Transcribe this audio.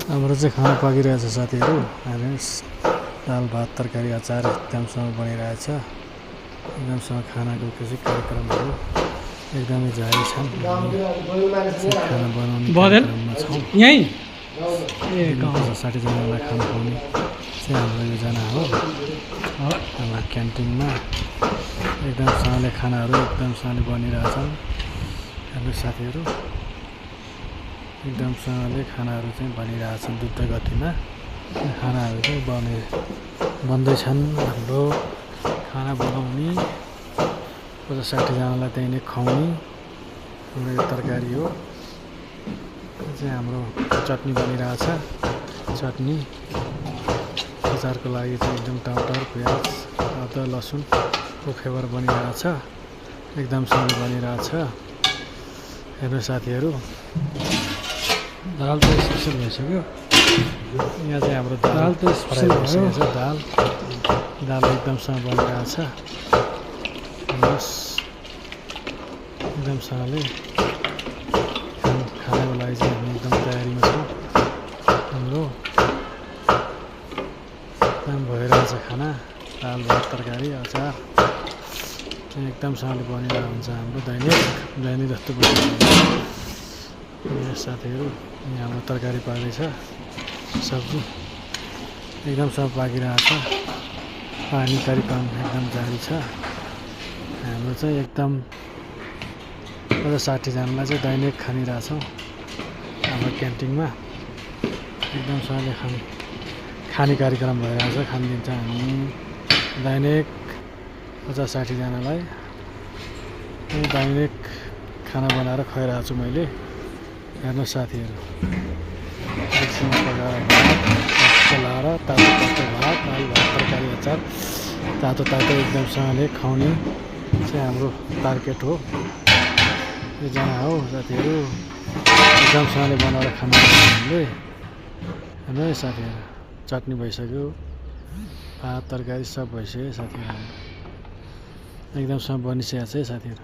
हाम्रो चाहिँ खाना पाकिरहेछ साथीहरू। हामी दाल भात तरकारी अचार एकदमसँग बनिरहेछ। एकदमसँग खानाको कृषि कार्यक्रमहरू एकदमै जारी छन्। खाना बनाउने कार्यक्रममा छौँ। यही 60 जनालाई खाना खुवाउने चाहिँ हाम्रो योजना हो। हाम्रो क्यान्टिनमा एकदमसँगले खानाहरू एकदमसँगले बनिरहेछन्। हाम्रो साथीहरू एकदमसँगले खानाहरू चाहिँ बनिरहेछन्। द्रुत गतिमा खानाहरू चाहिँ बन्दैछन्। हाम्रो खाना बनाउने 50-60 जनालाई दैनिक खुवाउने हाम्रो यो तरकारी हो। यो चाहिँ हाम्रो चटनी बनिरहेछ। चटनी अचारको लागि चाहिँ एकदम टमाटर प्याज अदुवा लसुनको फ्लेभर बनिरहेछ। एकदमसँग बनिरहेछ। हेर्नु साथीहरू, दाल त स्पेसल भइसक्यो। यहाँ चाहिँ हाम्रो दाल त स्पेसल भइसकेको छ। दाल एकदमसँग बनिरहेछ। एकदमसँगले खानाको लागि चाहिँ हामी एकदम तयारीमा छौँ। हाम्रो एकदम भइरहेछ खाना। दाल भात तरकारी अचार चाहिँ एकदमसँगले बनिरहेको हुन्छ। हाम्रो दैनिक जस्तो बनिरहेको साथीहरू। यहाँ हाम्रो तरकारी पाक्दैछ। सब्जी एकदमसँग पाकिरहेछ। पानी कार्यक्रम एकदम जारी छ। हाम्रो चाहिँ एकदम 50-60 जनालाई चाहिँ दैनिक खानिरहेछौँ हाम्रो क्यान्टिनमा। एकदमसँगले खाने कार्यक्रम भइरहेछ। खानिदिन्छ हामी दैनिक 50-60 जनालाई दैनिक खाना बनाएर खुवाइरहेको छु मैले। हेर्नु साथीहरू, एकछिन पकाएर चलाएर तातो भात दाल भात तरकारी अचार तातो एकदमसँगले खुवाउने चाहिँ हाम्रो टार्गेट हो। योजना हो साथीहरू। एकदमसँगले बनाएर खानु हामीले। हेर्नु है साथीहरू, चटनी भइसक्यो, भात तरकारी सब भइसक्यो साथीहरू। एकदमसँग बनिसकेको छ है साथीहरू।